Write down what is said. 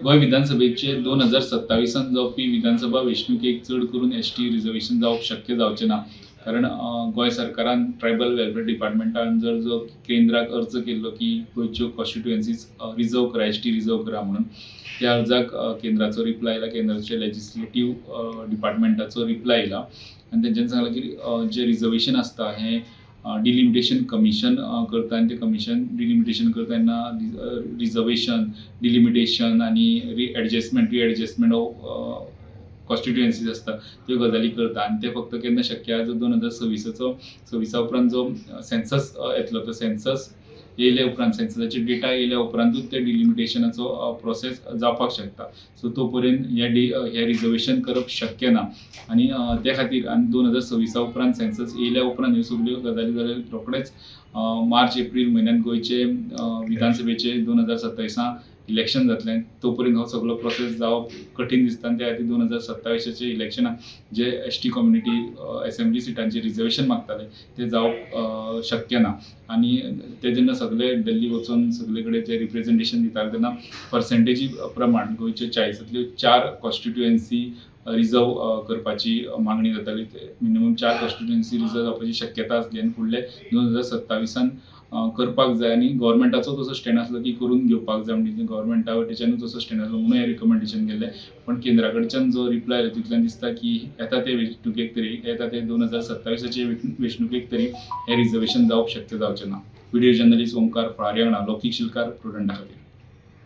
गोंय विधानसभेचे 2027 जावपी विधानसभा वेंचणुकेक चड करून एसटी रिजर्वेशन जावप शक्य जावचें ना, कारण गोंय सरकारान ट्रायबल वेलफेअर डिपार्टमेंटान जर जो केंद्राक अर्ज केल्लो की गोंयच्यो कॉन्स्टिट्युएन्सीज रिजर्व करा, एसटी रिजर्व करा म्हणून, त्या अर्जाक केंद्राचो रिप्लाय आयला, केंद्राचे लेजिस्लेटीव डिपार्टमेंटाचो रिप्लाय आयला आनी तेंच्यांनी सांगलां की जें रिजर्वेशन आसता हें डिलिमिटेशन कमिशन करता आनी तें कमिशन डिलिमिटेशन करता तेन्ना रिजर्वेशन, डिलिमिटेशन आनी रिएडजस्टमेंट ऑफ कॉन्स्टिट्युएन्सीज आसता त्यो गजाली करता आनी ते फक्त केन्ना शक्य आहा, जो 2026चो 26 उपरांत जो सेन्सस येतलो, तो सेन्सस येयल्या उपरांत, सेन्ससाची डेटा येयल्या उपरांतूच ते डिलिमिटेशनाचो प्रोसेस जावपाक शकता. सो तो पर्यंत हे रिजर्वेशन करप शक्य ना आनी त्या खातीर आनी 2026 उपरांत सेन्सस येयल्या उपरांत ह्यो सगल्यो गजाली जाल्यार रोखडेच मार्च एप्रील म्हयन्यात गोंयचे विधानसभेचे 2027 इलेक्शन जातलें. तो पर्यंत हो सगळो प्रोसेस जावप कठीण दिसता आनी त्या खातीर 2027चें इलेक्शनाक जे एसटी कम्युनिटी एसेंब्ली सिटांचेर रिजर्वेशन मागताले ते जावप शक्य ना. आनी ते जेन्ना सगळे दिल्ली वचून सगळे कडेन जे रिप्रेजेंटेशन दिताले तेन्ना पर्सेंटेजी प्रमाण गोंयच्यो 40तल्यो 4 कॉन्स्टिट्युएन्सी रिजर्व करपाची मागणी जाताली. ते मिनिमम 4 कॉन्स्टिट्युएन्सी रिजर्व जावपाची शक्यता आसली आनी फुडले 2027 करपाक जाय आनी गव्हर्मेंटाचो तसो स्टँड आसलो की करून घेवपाक जाय, म्हणजे गव्हर्मेंटा वटेच्यानूय तसो स्टँड आसलो म्हणून हें रिकमेंडेशन केल्लें. पण केंद्रा कडच्यान जो रिप्लाय आयलो तितल्यान दिसता की येता ते वेंचणुकेक तरी, येता ते 2027चे वेंचणुकेक तरी हें रिजर्वेशन जावप शक्य जावचें ना. व्हिडिओ जर्नलिस्ट ओंकार फळारी वांगडा लौकीक शिलकार, प्रुडंटा खातीर.